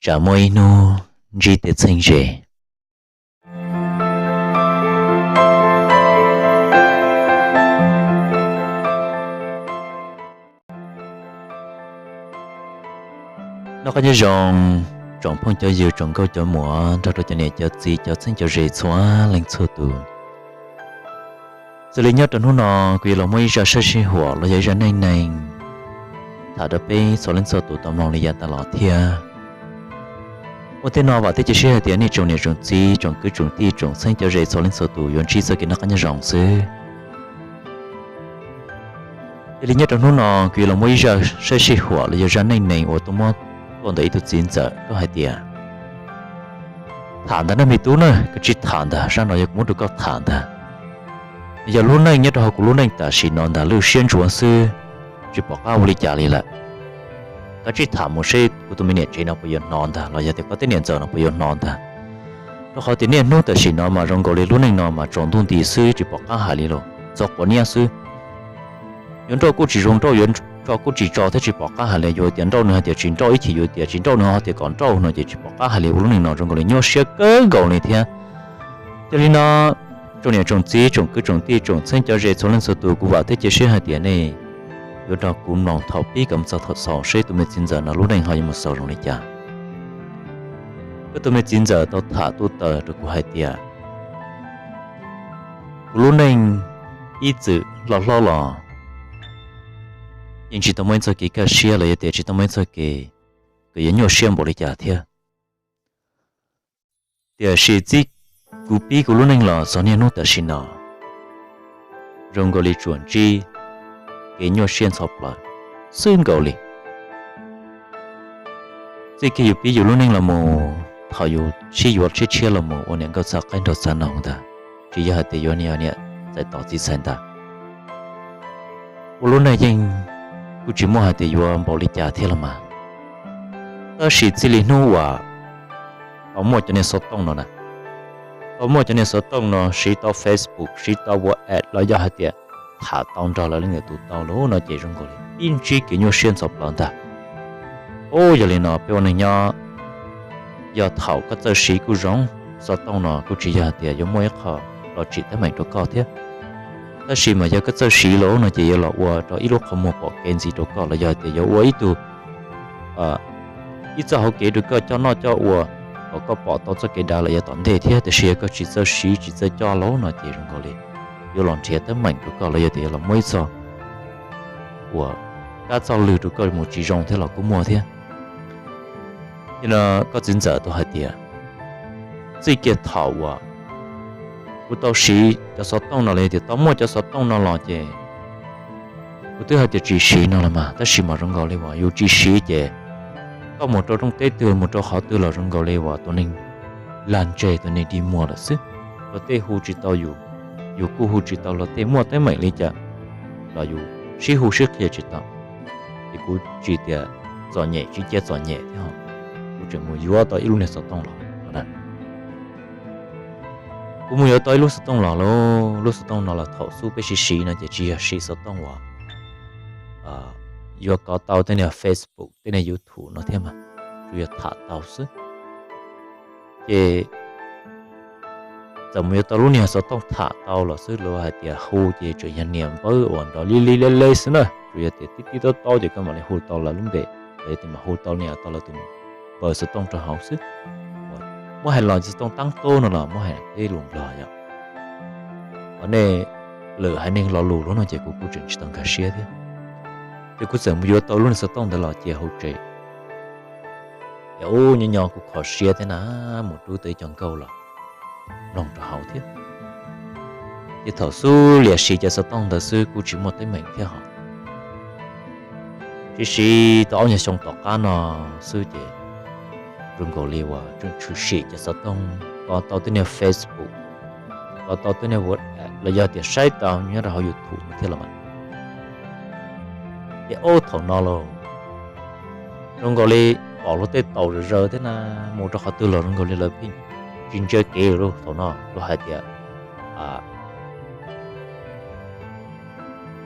tsam muaj ib hnub ntsib tej txheeb ze. Noj qab nyob zoo, tsoom phooj cov ywg, tsoom nkauj cov muam, nrog rau cov niam cov txiv, cov txheeb cov ze txhua leej txhua tus. Xws li nyob rau hnub no, kuv yuav los muaj ib zaj sab sij huam los yog ib zaj neej neeg tham rau peb txhua leej txhua tus tau mloog li yav tas los thiab. Ua tej no vam thiab cia siab hais tias nej tsoom niam tsoom txiv, tsoom kwv tsoom tij, tsoom txheeb cov ze txhua leej txhua tus yuav ntsib txoj kev noj qab nyob zoo xwb. Yog li nyob rau hnub no kuv yuav los muaj ib zaj sab sij huam los yog zaj neej neeg uas tuaj muab tuaj ntawm ib tug txiv ntxawm tuaj hais tias, tham ntag na me tub na, koj tsis tham ntag, zaj no yog kuv muab rau koj tham ntag. Yog lub neej nyob rau hauv kuv lub neej tam sim no ntag, lub siab ntsuav xwb, tsis pom qab ua li cas li lawm. Koj tsis tham mus seb kuv tus me niam tsev no puas yuav hnov ntag, los yog tias koj tej niam ntxawm no puas yuav hnov ntag. Rau qhov tias niaj hnub tam sim no mas zoo nkaus li lub neej no mas tsaus ntuj nti xwb, tsis pom qab hais li los txog quav niab xwb. Yuav nrauj kuj tsis zoo nrauj, yuav tso kuj tsis tso thiab, tsis pom qab hais li. Yuav tias nrauj nws hais tias tsis nrauj, ib chim yuav tias tsis nrauj nws ho tias kom nrauj no ces tsis pom qab hais li. Ua lub neej no zoo nkaus li nyuaj siab kawg nkaus li thiab. Yog li no, tsoom niam tsoom txiv, tsoom kwv tsoom tij, tsoom txheeb cov ze txhua leej txhua tus, kuv vam thiab cia siab hais tias nej yuav nrog kuv mloog thaum pib kom mus txog thaum xaus seb tus me txiv ntxawm no lub neej ho yuav mus xaus zoo li cas. Koj tus me txiv ntxawm tau tham tuaj tawm rau kuv hais tias, kuv lub neej ib txwm loj hlob los yeej tsis tau muaj ib txoj kev kaj siab los yog tias tsis tau muaj ib txoj kev kws yuav nyuaj siab npaum li cas thiab. Tiam sis txij kuv pib kuv lub neej los txog niaj hnub tam sim no, zoo nkaus li tsuas ntsib kev nyuaj siab ntxhov plaws xwb nkaus li. Txij kiag yus pib yus lub neej los mus, thaum yus sib yuav tshiab tshiab los mus ua niam nkauj txhaj qaib nraug txhaj noog ntag, tsis yog hais tias yuav niam txais tos txiv txhais ntag, ua lub neej yeej kuj tsis muaj hais tias yuav npaum li cas thiab los mas. Tab sis txij li hnub uas tau muaj cov niag xov tooj no na, tau muaj cov niag xov tooj no, siv tau Facebook, siv tau WhatsApp los yog hais tias tham tau nrog lawv leej twg tus tau lawm no ces zoo nkaus li pib ntsib kev nyuaj siab ntxhov plaws ntag. Ub, yog li no peb ua neeg nyob, yog thaum koj txawj siv kuj zoo, xov tooj no kuj tsis yog hais tias yuav muaj ib qho los tsim teeb meem rau koj thiab. Tab sis mas yog koj txawj siv lawm no ces yuav los ua rau ib lub qhov muag pom kev ntxiv rau koj los yog hais tias yuav ua ib tug, ib txoj hauv kev rau koj coj noj coj ua, kom koj pom tau txoj kev dav los yav tom ntej thiab. Tiam sis yog koj tsis txawj siv tsis txawj coj lawm no ces zoo nkaus li yuav los nrhiav teeb meem rau koj los yog tias yuav los muaj ib txoj uas kab txoj lwg rau koj mus tsis zoo thiab los kuj muaj thiab. Yog no koj txiv ntxawm tau hais tias, txij kiag thaum uas kuv tau siv cov xov tooj no los yog tias tau muaj cov xov tooj no los ces kuv twb hais tias tsis siv no los mas, tab sis mas zoo nkaus li uas yus tsis siv ces koj mus rau rooj teb twg mus rau qhov twg los zoo nkaus li uas tus neeg lag ntseg, tus neeg dig muag lawm xwb. Luag tej hu tsis tau yus, yus kuj hu tsis tau luag tej, muaj teeb meem li cas los yus sib hu sib qhia tsis tau. Ces kuv tsis tias txom nyem tsis cia txom nyem thiab, kuv tseem mus yuav tau ib lub niag xov tooj los. Kuv mus yuav tau ib lub xov tooj los lauj, lub xov tooj no los thaum xub peb siv siv no ces tsis yog siv xov tooj uas yuav kov tau tej niag Facebook tej niag YouTube no thiab mas, tsuas yog tham tau xwb. Ces txawm mus yuav tau lub niag xov tooj tham tau los xwb, luag hais tias hu ces tseem yog niam npawb uas nrov li li le le xwb na, tsuas yog tias tib tib taub taub ces koj mam li hu tau lawv lub npe, los yog tias mam hu tau niam tau lawv tus npawb xov tooj rau hauv xwb. Muab hais los xov tooj tab tob no los muab hais peb lus Nplog yom, nej lwm haiv neeg lo lus lauj no ces kuv kuj tseem tsis tau nkag siab thiab. Ces kuv txawm mus yuav tau lub niag xov tooj ntawd los cia hauv tsev. Ces ub, nyob nyob kuv kho siab thiab na, mus rub tau ib co nkauj los mloog rau hauv thiab. Ces thaum xub liam siv cov xov tooj ntawd xwb kuj tsis muaj teeb meem thiab hos. Siv siv tau ob nyuag xyoo tom qab no xwb ces zoo nkaus li uas tseem tshwm sim cov xov tooj, kov tau tej niag Facebook, kov tau tej niag WhatsApp los yog tias saib tau nyob rau hauv YouTube no thiab los mas. Ces ub, thaum no los zoo nkaus li pom luag tej taus zom zaws thiab na, mus rau qhov twg los zoo nkaus li lawv pheej tsis ntsia kev lawm lauj. Thaum no luag hais tias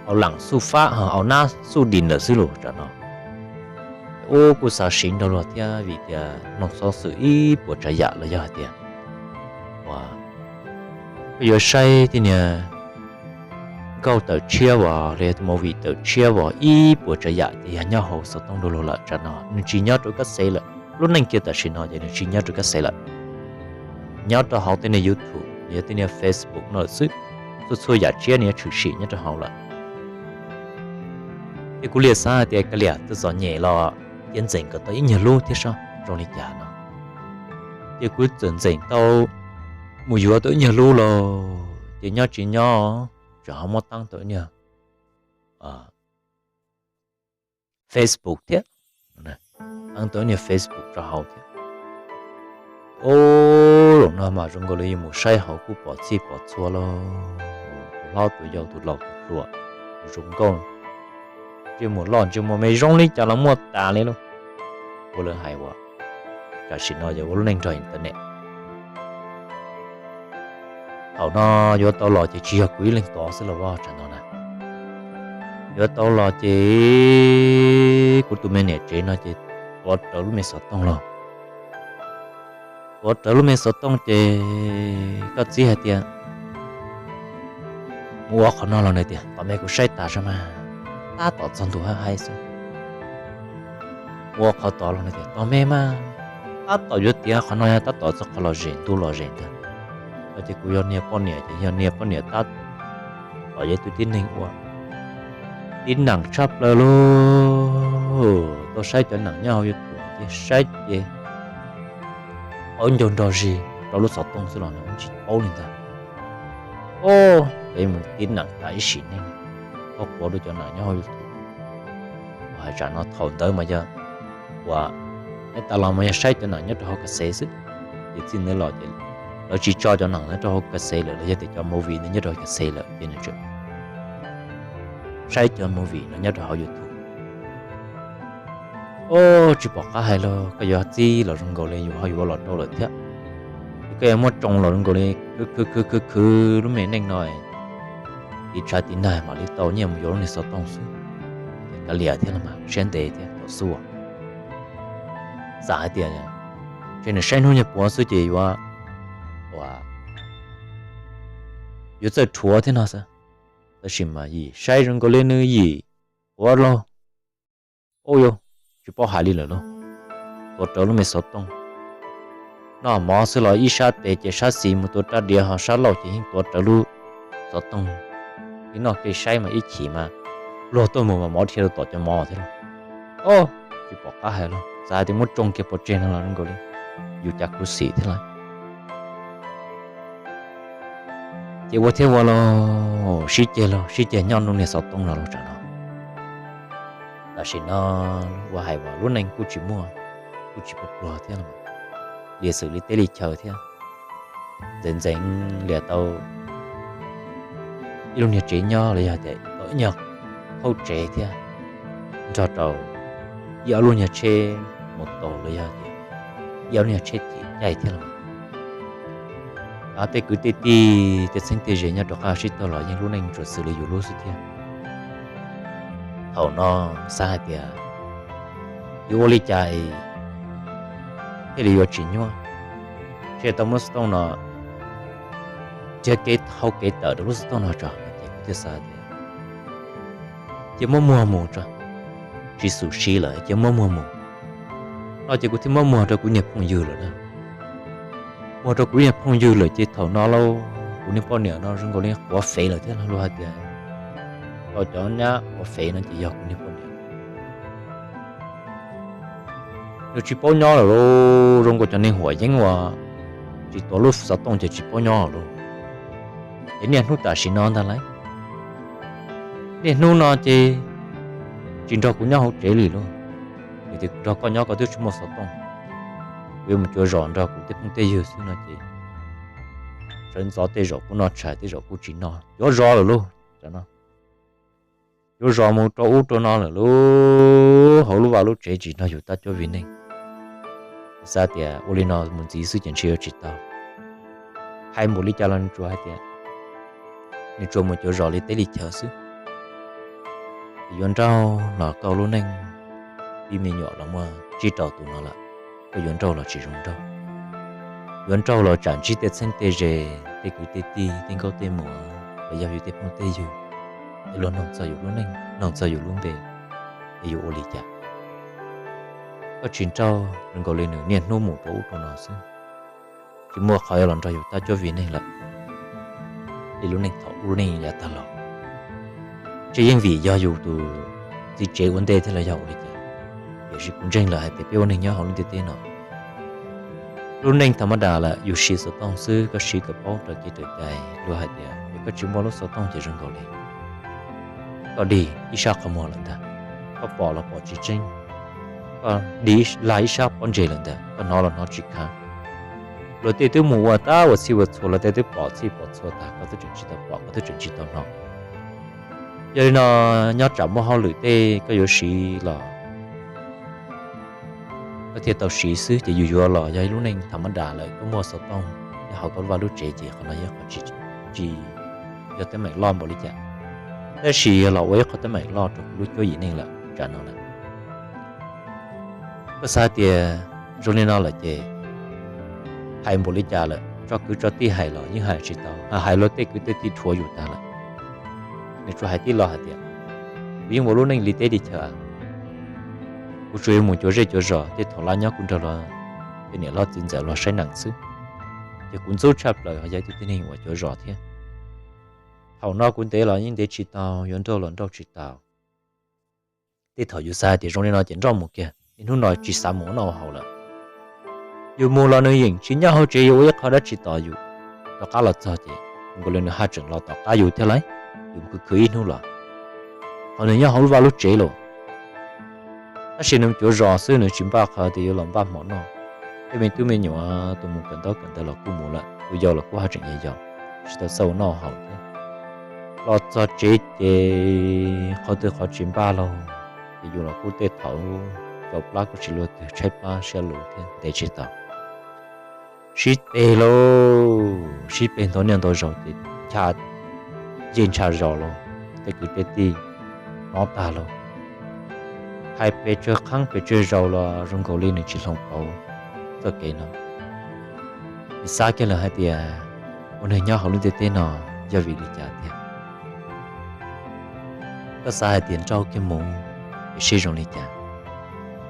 au lam xuj fab, au nab xuj dij lawm xwb lauj tam no. Ub, kuj xav siv nrog luag thiab vim tias mloog xov xwm ib puas tsav yam los yog hais tias, ua, koj yuav saib tej niag nkauj tawm tshiab vos los yog movie tawm tshiab vos ib puas tsav yam ces yog nyob hauv xov tooj du lug lawm. Tsam no nws tsis nyob rau kab xev lawm, lub neej kiag tam sim no ces nws tsis nyob rau kab xev lawm, nyob rau hauv tej niag YouTube los yog tej niag Facebook no lawm xwb. Txhua txhua yam tshiab nws yuav tshwm sim nyob rau hauv lawm. Ces kuv liam xav hais tias kav liam, txom nyem los cia ntxeem kom tau ib nyuag lub thiab saib zoo li cas no. Ces kuv txawm ntxeem tau mus yuav tau ib nyuag lub los ces nyob tsis nyob, tseem ho muab teeb tau ib nyuag Facebook thiab, teeb tau ib nyuag Facebook rau hauv thiab. Ub, zaum no mas zoo nkaus li yus mus saib hauv kuj pom txhij pom txhua lauj, tus hlob tus yau tus laus tus hluas, tus zoo nkauj, ntsej muag loj ntsej muag me zoo li cas los muaj tas li lauj. Ua lawv hais uas tam sim no yog ua lub neej nrog internet. Thaum no yuav tau los ces tsis yog kuv ib leeg tod xwb los vaj tsam no na. Yuav tau los ces kuv tus me niam tsev no ces tuav rawv lub me xov tooj los. Tuav rawv lub me xov tooj ces koj txib hais tias mus ua qhov no los nws tias tom me kuv saib tas zog mas, tab tom txog ntu hab haib xwb. Ua qhov tod los nws tias tom me mas, tab tom yuav tiav qhov no yog tab tom txog qhov lom zem ntuj lom zem ntag. No ces kuv yog niag poj niam ces yog niag poj niam tab tom yog tus tib neeg uas tiv nam tshaj plaws lauj. Tau saib cov nam nyob hauv YouTube ces saib ces paub ncaug nrog zis rau lub xov tooj xwb los nws tsis paub li ntag. Ub, ces mus tiv nam tas ib sim neej, tau quav rau cov nam nyob hauv YouTube. Hais tsam no thaum ntawd mas yog uas neb tas los mas yog saib cov nam nyob rau hauv ka xev xwb. Ces txij ntawd los ces lawv tsis tso cov nam ntawd rau hauv ka xev lawm los yog tias cov movie ntawd nyob rau hauv ka xev lawm ces nws tseem saib cov movie no nyob rau hauv YouTube. Ub, tsis pom qab hais lauj, koj yuav txib los zoo nkaus li yus ho yuav los rau lawm thiab. Es koj yuav muab tsoo los zoo nkaus li khwv khwv khwv khwv khwv lub me neej no, tiv tshav tiv nag mam li tau nyiaj mus yuav lub niag xov tooj xwb. Ces kav liam thiab los mas siab ntev thiab thaum xub xav hais tias ntshe nws saib hnub nyiag puav xwb ces yuav, ua, yuav txawj rhuav thiab no xwb. Tab sis mas yim saib zoo nkaus li nws yim quav lauj. Ub yuj, tsis paub hais li lawm lauj. Tuav rawv lub me xov tooj, noj mov xwb los ib sab tes ces sab xis mus tua rab diav ho sab laug ces yeej tuav rawv lub xov tooj. Ib noj kev saib mas ib chim mas luag tuaj mus mas mov dhia rau tom cov mov thiab lauj. Ub, tsis pom qab hais lauj, xav hais tias muab tsoo kiag pov tseg no los zoo nkaus li yus cas khuv xim thiab lauj. Ces ua thiab ua lauj, sib ceg lauj, sib ceg nyob lub niag xov tooj no lauj tsam no. Tam sim no ua hais uas lub neej kuj tsis muaj, kuj tsis pluag thiab los, liam xwm li teb li chaw thiab. Ntxeev ntxeev liam tau ib lub niag tsev nyob los yog tias tau ib nyuag hauv tsev thiab, nrog rau ib ob lub niag tsheb mus taus los yog tias ib ob lub niag tsheb thim caij thiab los. Tej kwv tej tij tej txheeb tej ze nyob rov qab sib tog los yeej lub neej tsuas xws li yus lub xwb thiab. Thaum no xav hais tias yuav ua li cas thiaj li yuav tsis nyuaj, ntshe tau muab xov tooj no, nrhiav kev hau kev tawm rau lub xov tooj no tso no ces kuv thiaj xav tias cia muab muag mus tso, tsis xum siv lawm cia muab muag mus. No ces kuv thiaj muab muag rau kuv niag phooj ywg lawm na. Muag rau kuv niag phooj ywg lawm ces thaum no lauj, kuv niag poj niam no zoo nkaus li quav fev lawm thiab lauj, hais tias tau cov nyab quav fev no ces yog kuv niag poj niam. Nws tsis paub nyob lawm lauj, zoo nkaus cov neeg huam yeeb uas tsis tuav lub xov tooj ces tsis paub nyob lawm lauj. Ces niaj hnub tam sim no ntag lauj, niaj hnub no ces tsis nrog kuv nyob hauv tsev li lauj. Vim tias kuv nrog koj nyob koj twb tsis muaj xov tooj, kuv yuav mus cuav zos nrog kuv tej phooj tej ywg xwb no ces sawv ntxov tej zaum kuj noj tshais tej zaum kuj tsis noj, cuav zos lawm lauj. Cuav zos mus rau ub rau no lawm lauj, hauv lub vaj lub tsev tsis nrog yus tab cuab vi neej. Xav tias ua li no mus ntxiv xwb ces ntshe yuav tsis tau. Hais npaum li cas los nws tsuas hais tias nws tsuas mus cuav zos li teb li chaw xwb. Yuav nraug los koj lub neej tib me nyuam los muaj tsib rau tus no lawm, koj yuav nrauj los tsis zoo nrauj. Yuav nrauj los tsam ntsib tej txheeb tej ze, tej kwv tej tij, tej nkauj tej muam, los yog yus tej phooj tej ywg, es luag noog txog yus lub neej, noog txog yus lub npe, es yuav ua li cas? Koj tsis nrauj, zoo nkaus li nws niaj hnub mus rau ub rau no xwb, tsis muaj qhov yuav los nrog yus tab cuab vim neeg lawm li lub neej thaum ub lub neej yav tag los. Tsis yeej vim yog yus tus txiv tsev ua ntej thiab los yog ua li cas, tiam sis kuv ntseeg lawm hais tias peb ua neeg nyob hauv lub ntiaj teb no, lub neej tha mab das lawm yus siv xov tooj xwb, koj siv kom paub raws kev raws cai. Luag hais tias yog koj tsis muaj lub xov tooj ces zoo nkaus li koj dig ib sab qhov muag lawm ntag, koj pom los pom tsis tseeb, koj dig lag ib sab pob ntseg lawm ntag, koj hnov los hnov tsis khav. Luag tej twb mus ua tab ua txhij ua txhua, luag tej twb pom txhij pom txhua tag, koj twb tseem tsis tau pom, koj twb tseem tsis tau hnov. Yog li no, nyob tsam muaj hauj lwm tej koj yuav siv los koj thiaj tau siv xwb, ces yus yuav los yog ib lub neej tha mab das lawm, koj muaj xov tooj nyob hauv koj lub vaj lub tsev ces qhov no yog qhov tsis, tsis yog teeb meem loj npaum li cas, tab sis yog los ua ib qhov teeb meem loj rau kuv lub cuab yim neej lawm tsam no lawm. Koj xav tias zoo li no lawm ces hais npaum li cas lawm, tso kwv tso tij hais los yeej hais tsis tau, hais luag tej kwv tej tij dhuav yus tag lawm. Nws tsuas hais tib lo hais tias, kuv yeej ua lub neej li teb li chaw, kuv tsuas yuav mus cuav zej cuav zos, tej thaum lawv nyob kuv nrog luag tej niam hlob txiv ntxawm luag saib nees xwb, ces kuv ntxub tshaj plaws ho yog ib tug tib neeg uas cuav zos thiab. Thaum no kuv ntev los yeej ntev tsis tau, yuav nrauj los nrauj tsis tau. Tej thaum yus xav hais tias zoo li no ces nrauj mus kiag, niaj hnub no tsis xav mus ua noj ua haus lawm. Yus mus los nws yeej tsis nyob hauv tsev, yuav ua ib qho dab tsi tos yus. Rov qab los txog ces zoo nkaus li nws haj tseem los tom qab yus thiab lauj. Yus mus khwv khwv ib hnub los, ho nws nyob hauv lub vaj lub tsev los, tab sis nws cuav zos xwb, nws tsis npaj qhov tias yuav los npaj hmo noj. Tej me tub me nyuam tus mus kawm ntaub kawm ntawv los kuj mus lawm, tus yau los kuj haj tseem yog yau, tsis tau xav ua noj haus thiab. Los txog tsev ces qhov twg qhov tsis npaj lauj, ces yus los kuj tej thaum tau plab kuj tsis luag twg, tshaib plab siab luv thiab ntev tsis tau. Sib peg lauj, sib peg ntau niaj ntau zaus ces ncha ncej ncha zos lauj, tej kwv tej tij hnov tag lauj. Hais pes tsawg qheeb pes tsawg zaus los zoo nkaus li nws tsis hloov pauv txoj kev no. Nws xav kiag lawm hais tias ua neeg nyob hauv lub ntiaj teb no yog vim li cas tiag. Koj xav hais tias nrauj kiag mus es seb zoo li cas,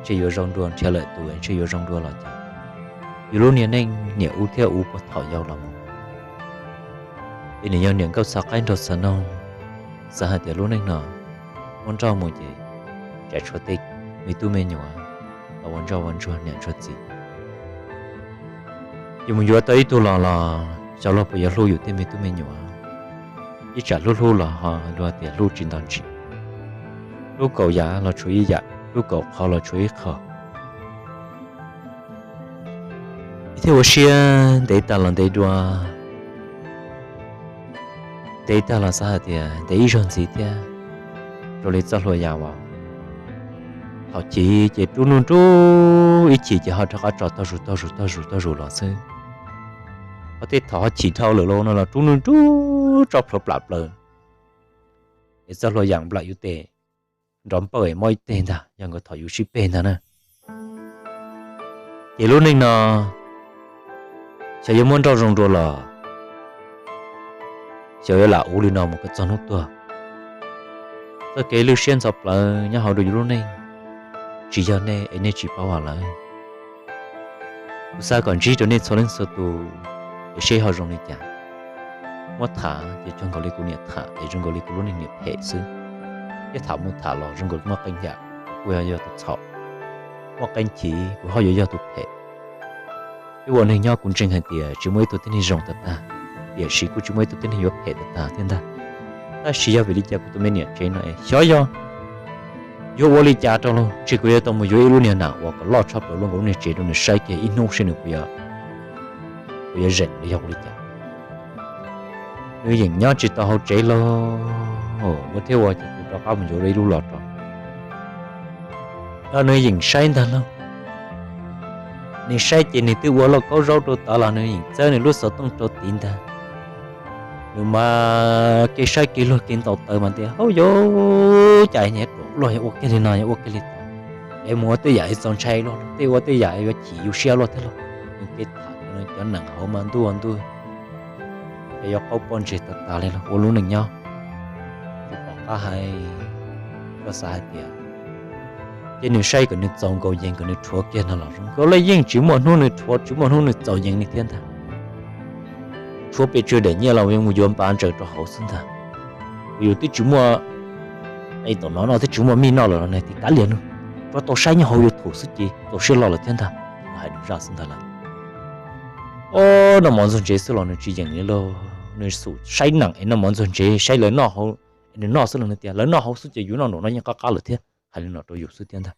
ntshe yuav zoo dua, nrhiav lawm tus ntshe yuav zoo dua los cas. Yus lub niag neej niam ub thiab ub puag thaum yau los mus, es nws yog niam nkauj xa qaib nraug xa noog, xav hais tias lub neej no muab nrauj mus ces tsam tshuav tej me tub me nyuam tau ua ntsoj ua ntsuag niam ntsuag txiv. Yus mus yuav tau ib tug los los xyov luag puas yuav hlub yus tej me tub me nyuam. Ib tsam hlub hlub los ho luag tias hlub tsis nto ntsis. Hlub kaum yam los tshuav ib yam, hlub kaum qhov los tshuav ib qho. Thiaj ua siab ntev tag los ntev dua, ntev tag los xav hais tias ntev ib zaug ntxiv thiab, zoo li txoj hlua yas uas thaum chim ces rub nruj nruj, ib chim ces ho rov qab tso taug zus taug zus taug zus taug zus los xwb. Ho tej thaum ho chim dhau lawm los no los rub nruj nruj tso plhuav plam plaws, es txoj hlua yas nplawm yus tes nrov npawj es mob ib teg ntag, yog nkawd thaum yus sib peg ntag na. Ces lub neej no xyov yuav muab nrauj zoo dua los xyov yuav lam ua li no mus kom txog hnub tuag. Txoj kev lwj siab ntxhov plawv nyob hauv rau yus lub neej, tsis yog nej es nej tsis paub as lawm. Kuv xav kom ntsib rau nej txhua leej txhua tus, es seb ho zoo li cas. Muab tham ces cuag nkaus li kuv niam tham es zoo nkaus li kuv lub neej niam phem xwb. Thiab tham mus tham los zoo nkaus muaj qee yam kuv yog tus txhaum, muaj qee chim kuv ho yuav yog tus phem. Thiab ua neeg nyob kuv ntseeg hais tias tsis muaj ib tug tib neeg zoo tag tag, tiam sis kuj tsis muaj ib tug tib neeg yuav phem tag tag thiab ntag. Tab sis yog vim li cas kuv tus me niam tsev no es xyov yog yuav ua li cas rau los, ntshe kuv yuav tau mus yuav ib lub niag nam uas kom loj tshaj plaws lub nkaus lub niag tsev rau nws saib kiag ib hnub seb nws puas yuav zeem los yog ua li cas. Nws yeem nyob tsis tau hauv tsev lauj, ua thiab ua ces kuv rov qab mus yuav ib lub los rau. Los nws yeem saib ntag lauj. Nws saib ces nws twb ua lauj kaub zaub rau tod los nws yeem txawb nws lub xov tooj rau tid ntag. Nws mas kev saib kev luag kev ntaus taws mas tias, hauj yauv, cas niag ruam luaj yog ua kiag li no yog ua kiag li tod. es mus ua tej yam es txaus ntshai luaj, tej ua tej yam yuav chim yus siab luaj thiab lauj. Nws kev tham cov neeg hauv mas ntuj ntuj, es yuav qaub pob ntseg tas tas li los ua lub neej nyob. Tsis pom qab hais, koj xav hais tias ces nws saib kom nws txaus nkaus yees kom nws rhuav kiag no los zoo, koj lawv yeej tsis muaj hnub nws rhuav, tsis muaj hnub nws txaus yees li thiab ntag. Rhuav pes tsawg daim nyiaj los yeej mus yuav npav ntsaws rau hauv xwb ntag. Kuv yus twb tsis muaj, tom no no twb tsis muaj mij noj los nws tias kav liam nws, rov tau saib nyob hauv YouTube xwb ces txaus siab lo lawm thiab ntag. Nws hais nws zaj xwb ntag lawm. Ob, noj mov ntxuag ntsev xwb los nws tsis yeem li lauj, nws xum saib neem es noj mov ntxuag ntsev, saib lawv noj hauv, nws noj xwb los nws tias lawv noj hauv xwb ces yus noj nraum no yeej qab qab lawm thiab, hais li no rau yus xwb thiab ntag.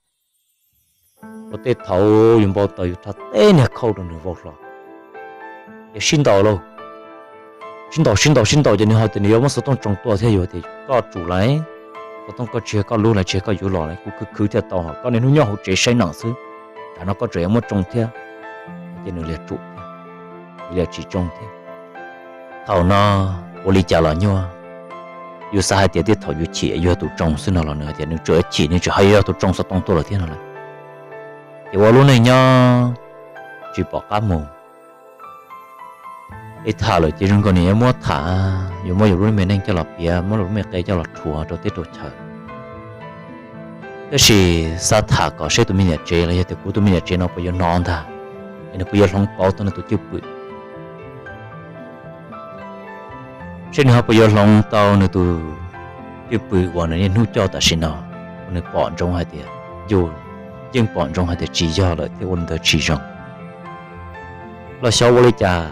Ua tej thaum yus npau taws yus rho teb niag khauj rau nws vau hlo, ces sib ntaus lauj, sib ntaus sib ntaus sib ntaus ces nws ho tias nws yuav muab xov tooj tsoo tuaj thiab, yus tias koj tsum lawm, xov tooj koj tsis yog koj lub lawm, tsis yog koj yuav los lawm, kuv khwv khwv thiaj tau, koj niaj hnub nyob hauv tsev saib neem xwb, tsam no koj tseem yuav muab tsoo thiab. Ces nws liam tsum thiab, nws liam tsis tsoo thiab. Thaum no ua li cas los nyuaj, yus xav hais tias tej thaum yus chim yus yog tus tsoo xwb no los nws hais tias nws tseem chim, nws tseem hais yus yog tus tsoo xov tooj tuaj lawm thiab no lawm. Ces ua lub neej nyob tsis pom qab mus. Es tham lawm ces zoo nkaus nws yuav muab tham, yuav muab yus lub me neej coj los piav, muab yus lub me qe coj los rhuav rau teb rau chaw. Tab sis xav tham kom seb tus me niam tsev los yog tias kuv tus me niam tsev no puas yuav hnov ntag, es nws puas yuav hloov pauv tau nws tus cwj pwm, seb nws ho puas yuav hloov tau nws tus cwj pwm uas nws niaj hnub coj tam sim no, uas nws pom ntsoov hais tias yus yeej pom ntsoov hais tias tsis yog lawm thiab ua li ntawd tsis zoo. Los xyov ua li cas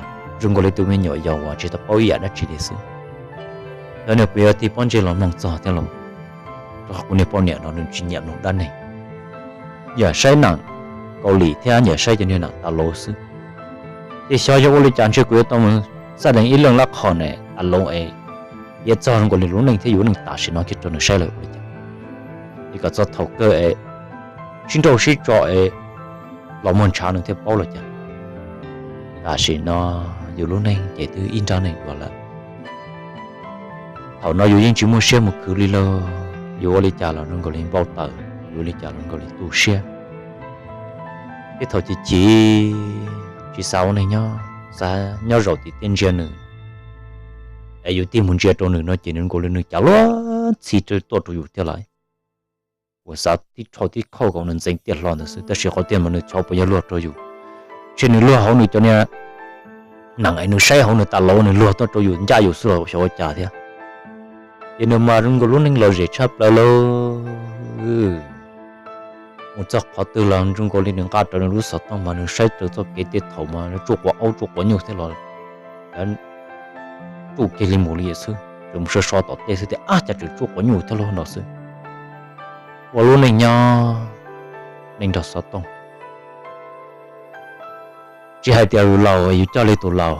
zoo nkaus li tus me nyuam yaus uas tsis tau paub ib yam dab tsi li xwb, xyov nws puas yuav tig pob ntseg los mloog txog thiab los, rau qhov kuv niag poj niam no nws tsis nyiam mloog dab neeg. Nyiam saib neem Kaus Lim thiab nyiam saib cov niag neem tas lauv xwb. Ces xyov yog ua li cas ntshe kuv yuav tau mus xaj deev ib leeg lab qho ne tas lauv es piav txog zoo nkaus li lub neej thiab yus lub neej tam sim no kiag rau nws saib lawm ua li cas. Ces kom txog thaum kawg es sib nrauj sib tso es los muag ntshav nws thiaj paub los cas. Tam sim no yus lub neej ces twb ib nrab neeg dua lawm. Thaum no yus yeej tsis muaj siab mus khwv li lauj, yus ua li cas los zoo nkaus li npau taws, yus ua li cas los zoo nkaus li tu siab. Tej thaum chim chim tsis xav ua neeg nyob, xav nyob zaum tim tej ntsia nws, es yus tig mus ntsia rau nws no ces nws nkaus li nws cav luag ntxhi tuaj rau yus thiab lawm. Ua xav tib rho tib khauj kom nws ntxeev tiaj hlo ntawd xwb, tab sis qhov tiag mas nws xyov puas yog luag rau yus, ntshe nws luag hauv nws cov niag neem es nws saib hauv nws tas lauv nws luag tuaj rau yus ncaj yus xwb los xyov ua cas thiab. Ces nws mas zoo nkaus lub neej lom zem tshaj plaws lauj. Mus txog qhov twg los zoo nkaus li nws nqa rawv nws lub xov tooj mas nws saib raws txoj kev tej thaum mas tsuj quav aub tsuj quav nyuj thiab los, tsuj kiag li mus li xwb, tsuas mus so so tom tej xwb tias ab cas tseem tsuj quav nyuj thiab lauj no xwb. Ua lub neej nyob neej nrog xov tooj. Tsis hais tias yus laus yus coj li tus laus,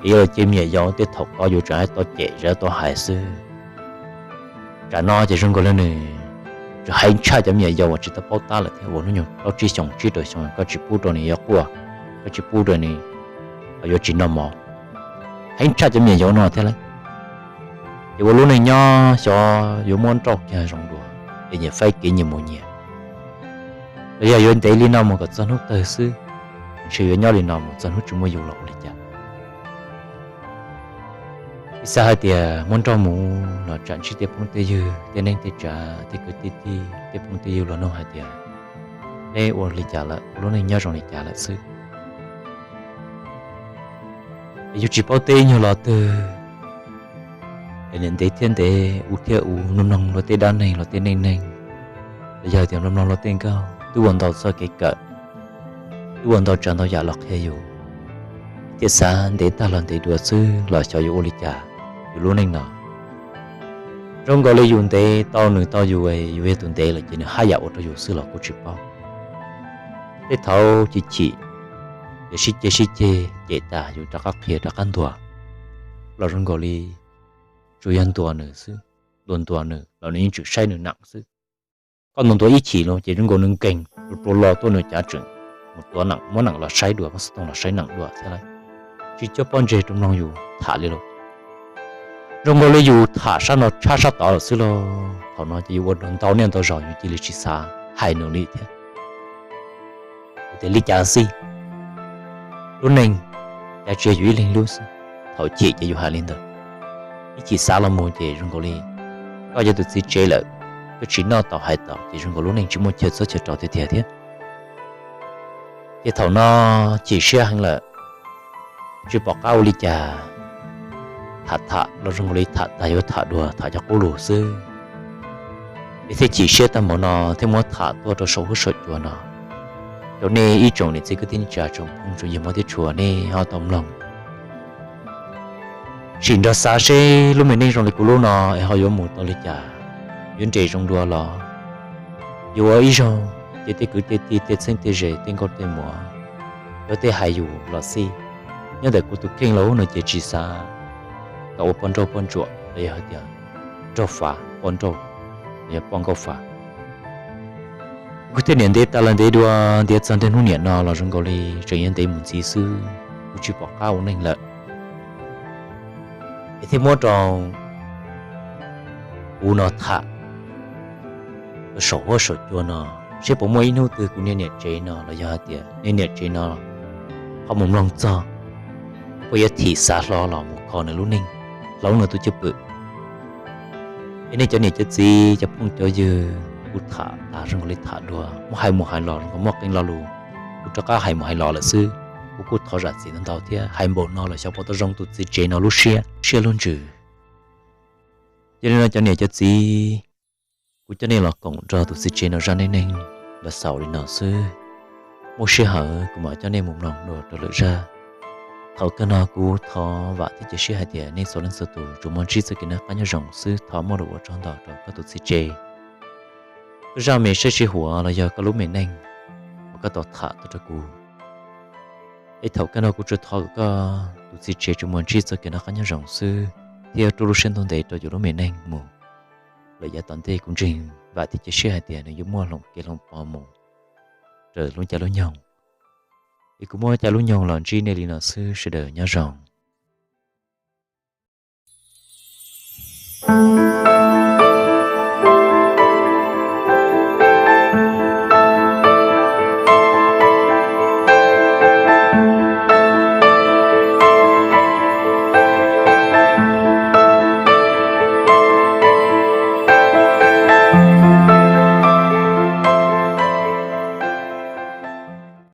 es yus los ces me nyuam yaus tej thaum ko yus tseem tau cem tseem tau hais xwb. Tsam no ces zoo nkaus li nws tseem heev tshaj cov me nyuam yaus uas tsis tau paub tab lawm thiab, uas hnub nyoog plaub tsib xyoos tsib rau xyoo koj tsis pub rau nws yuav quaj, koj tsis pub rau nws yuav tsis noj mov, heev tshaj cov me nyuam yaus no thiab lauj. Ces ua lub neej nyob xyov yuav muab nrauj kiag zoo dua, es nyias faib kev nyias mus nyias, los yog yuav ntev li no mus kom txog hnub tawg xwb, ntshe yuav nyob li no mus txog hnub tsis muaj yus los ua li cas. Ib xav hais tias muab nrauj mus los tsam ntsib tej phooj tej ywg tej neej tej tsav tej kwv tej tij tej phooj tej ywg los nug hais tias neb ua li cas lawm, ua lub neej nyob zoo li cas lawm xwb. Es yus tsis paub teb nyuag los twg, es niam ntev thiab ntev, u thiab u, mloog mloog luag tej dab neeg luag tej neej neeg, los yog tias mloog mloog luag tej nkauj twb ua ntau txoj kev kawm, twb ua ntau tsav ntau yam los qhia yus, thiaj xav ntev tag los ntev dua xwb los xyov yuav ua li cas. Yus lub neej no zoo nkaus li yus ntev tau nws tau yus, yus yog tus ntev lawm ces nws haj yam ua rau yus xwb los kuj tsis paub. Tej thaum chim chim, ces sib ceg sib ceg cem tas yus rov qab qhia rov qab ntuas, los zoo nkaus li tsuas yog ntuas nws xwb. Ntuas ntuas nws los nws yeej tseem saib nws neem xwb. Koj ntuas ntuas ib chim no ces zoo nkaus nws nkeeg rua rua lo tuaj nws cav tseem mus tuav neem, muab neem los saib dua, muab xov tooj los saib neem dua thiab lauj. Tsis coj pob ntseg rau mloog yus tham li lauj. Zoo nkaus li yus tham sab no tshab sab tod lawm xwb lauj. Thaum no ces yus ua ntau niaj ntau zaus yus cia li tsis xav, hais nws li thiab. Kuv tias li cas xij, lub neej cas tsis yog yus ib leeg lub xwb. Thaum chim ces yus hais li ntawd, ib chim xav los mus ces zoo nkaus li koj yog tus txiv tsev lawm, koj tsis noj tau hais tau ces zoo nkaus lub neej tsis muaj chaw txob chaw rau tiag tiag thiab. Ces thaum no chim siab heev lawm, tsis pom qab ua li cas, tham tham los zoo nkaus li tham tag yuav tham dua tham cov qub lus xwb. Es thiaj chim siab tag npaum no thiaj muab tham tuaj rau saum huab saum cua no rau nej ib tsoom niam txiv kwv tij neej tsa tsoom phooj tsoom ywg hmov thiab tshua nej ho tau mloog. Sim nrog xav seb lub me neej zoo li kuv lub no es ho yuav mus tau li cas, yuav nres zoo dua los, yuav ua ib zaug ces tej kwv tej tij tej txheeb tej ze tej nkauj tej muam yuav tej hais yus los xij. Nyob ntawm kuv tus kheej los no ces tsis xav kom ua poj nrauj poj ntsuam los yog hais tias nraug fav poj nrauj, yog poj nkauj fav. Kuv thiaj niam ntev tas los ntev dua, ntev txog niaj hnub niam no los zoo nkaus li tseem yuav ntev mus ntxiv xwb, kuv tsis pom qab ua neej lawm. Es thiaj muab rau kuv no tham rau saum huab saum cua no, seb puas muaj ib hnub twg kuv niag niam tsev no los yog hais tias niag niam tsev no ho mus mloog txog, puas yuav thim xav hlo los mus kho nws lub neej, hloov nws tus cwj pwm. Es nej cov niam cov txiv cov phooj cov ywg, kuv tham tas zoo nkaus li tham dua, muab hais mus hais los zoo nkaus muaj qee lo lus kuv rov qab hais mus hais los lawm xwb. Kuv kuj thov zam txim ntau ntau thiab, hais npaum no los xyov puas tau zoo tus txiv tsev no lub siab siab lub ntsws. Yog li no cov niam cov txiv, kuv coj nej los koom nrog tus txiv tsev no zaj neej neeg los xaus li no xwb. Muaj sij hawm kuv mam coj nej mus mloog dua rau lwm zaj. Thaum kawg no kuv thov vam thiab cia siab hais tias nej txhua leej txhua tus tsuas muaj ntsib txoj kev noj qab nyob zoo xwb, thov muaj lus ua tsaug ntau rau koj tus txiv tsev. Koj zaj me saib sij huam los yog koj lub me neej uas koj tau tham tuaj rau kuv, es thaum kawg no kuv tsuas thov kom koj tus txiv tsev tsuas muaj ntsib txoj kev noj qab nyob zoo xwb, thiab rub lub siab ntuj ntev rau yus lub me neej mus lawm yav tom ntej. Kuv ntseeg vam thiab cia siab hais tias nws yuav muaj hloov kev hloov pov mus raws lub caij lub nyoog. Es kuv muab caij lub nyoog los ntsib nej li no xwb, sawv daws nyob zoo.